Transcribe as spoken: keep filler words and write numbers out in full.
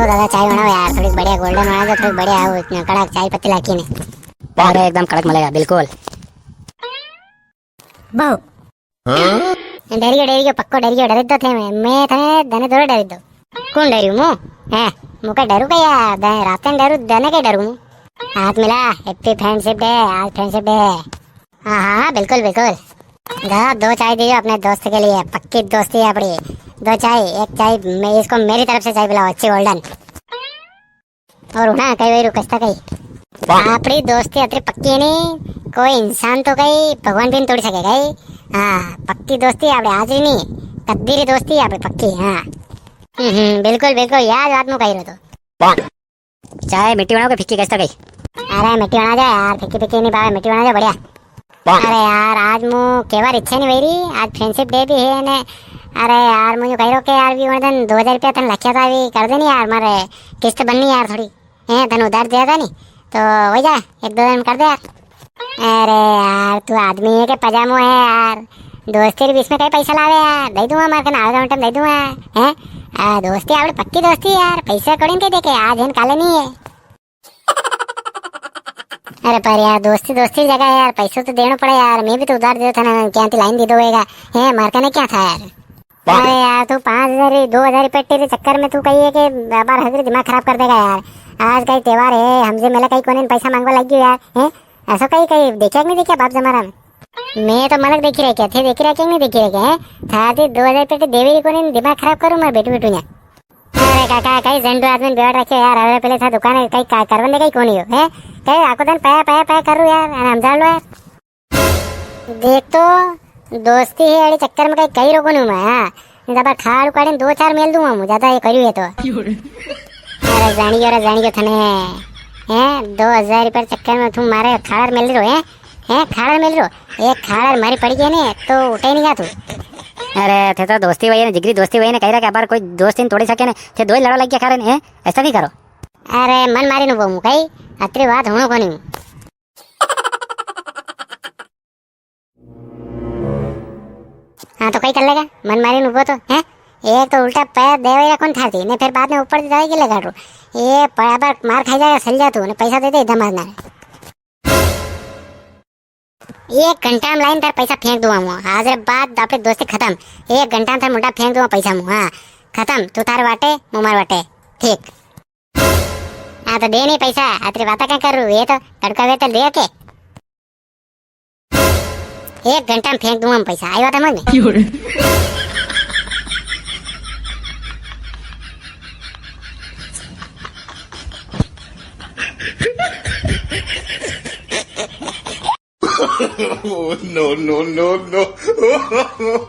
दादा, चाय बनाओ यार, थोड़ी बढ़िया golden बना दो, थोड़ी बढ़िया हो, इतना कड़क चाय पत्ती लाखी ने। अरे, एकदम कड़क मिलेगा, बिल्कुल। बहु। हाँ? डरी गयो, डरी गयो, पक्को डरी गयो, डरी दो थे मैं, मैं थने दने दो डरी दो। कौन डरू मु? हैं, मुके डरू का यार, दने रास्ते में डरू, दने के डरू मु? हाथ मिला, happy friendship day, आज friendship day है। हाँ, हाँ, हाँ, बिल्कुल, बिल्कुल। दादा, दो चाय दीजिए अपने दोस्त के लिए, पक्की दोस्ती है अपनी। दो चाय, एक चाय मैं, इसको मेरी तरफ से चाय पिलाओ, अच्छी golden। और हुणा, कई वई रू कस्ता कई। आपणी दोस्ती अतरी पक्की है नी, कोई इंसान तो कई, भगवान भी नी तोड़ी सके कई। हाँ, पक्की दोस्ती आपणे आज री नी, कद्दी री दोस्ती आपणी पक्की, हाँ। हम्म, हम्म, बिल्कुल, बिल्कुल, याद बात मु कही रो तो। चाय मीठी बनाओ के फीकी, कस्ता कई? अरे, मीठी बना दे यार, फीकी फीकी नी भावे, मीठी बना दे, बढ़िया। अरे यार, आज मु केवार इच्छा नी वई री, आज friendship day भी है ने। अरे यार, मु यूं कही रो के यार, भी उन दिन दो हजार रुपया थने लख्या था, भी कर दे नी यार, मारे किस्त बननी यार थोड़ी। हैं, थने उधार दिया था नी, तो वई जा, एक दो दिन में कर दे यार। अरे यार, तू आदमी है के पजामो है यार, दोस्ती रे बीच में कई पैसा लावे यार, दई दूंगा, मारे कने आवेगा उन time दई दूंगा। हैं, आ, दोस्ती आपणी पक्की दोस्ती है यार, पैसा कौड़ी नी कई देखे, आज है न काले नी है। अरे पर यार, दोस्ती दोस्ती री जगह है यार, पैसो तो देणो पड़े यार, मैं भी तो उधार दियो थने, क्यां थी लाइन दीदो होएगा, हैं, मारे कने क्यां था यार। अरे यार, तू पाँच हजार री, दो हजार री पेटी रे चक्कर में तू कही है के बार हगरी दिमाग खराब कर देगा यार। आज कई तेवार है, हमजे मेला कई कोने पैसा मांगवा लाग गयो यार, हैं? असो कई, कई देख्या के नी देख्या बाप जमारा में? मैं तो मलक देखी रख्या, थे देखी रख्या के नी देखी रख्या, हैं? थार थी दो हजार पेटी देवी री कोने, दिमाग खराब करूं मैं बेटू बेटू न्या। अरे काका, कई झंडू आदमी ने बेवाड़ रख्यो यार, अरे पेले था दुकान है, कई का-, करवन दे कई कोनी हो, हैं? कई आखो दिन पया, पया, पया करूं यार, अरे हमजाड़ लो यार। देख तो, दोस्ती है, अरे चक्कर में कई, कई रोको नी मैं, हाँ। नी तो पर खाड़ उखाड़े दो चार मेल दूंगा मु, ज्यादा ये करियो है तो। अरे जाणी गयो, अरे जाणी गयो थने। हैं, दो हजार रुपया चक्कर में तू मारे खाड़ मेल रो, हैं? हैं, खाड़ मेल रो? एक खाड़ मारी पड़ी गई ने, तो उठे नी गा तू। अरे, थे तो दोस्ती वई ने, जिगरी दोस्ती वई ने, कही रहा के अबार कोई दोस्ती नी तोड़ी सके ने, थे दो ही लड़वा लग गया खाड़ ने, हैं? ऐसा नी करो। अरे, मन मारी नु बोमू कई, अतरी बात हुणो कोनी। हाँ, तो कई कर लेगा, मन मारी ने उबो तो, हैं? एक तो उल्टा पैर देवे या कौन थारती, ने फिर बाद में ऊपर से दवाई के लगा रो। ये बराबर मार खाई जाएगा, सल जा तू, ने पैसा दे दे, इधर मारना। एक घंटा में लाइन तार पैसा फेंक दूंगा मु। आज रे बाद आपणी दोस्ती खत्म। एक घंटा में थार मुंडा फेंक दूंगा पैसा मु। हाँ, खत्म। तू थार वाटे, मु मार वाटे। ठीक। हाँ, तो दे नी पैसा, अतरी बात क्या कर रू? ये तो तड़का वेतल दे के। एक घंटा में फेंक दूंगा मैं पैसा, आई बात समझ में? Oh, no, no, no, no।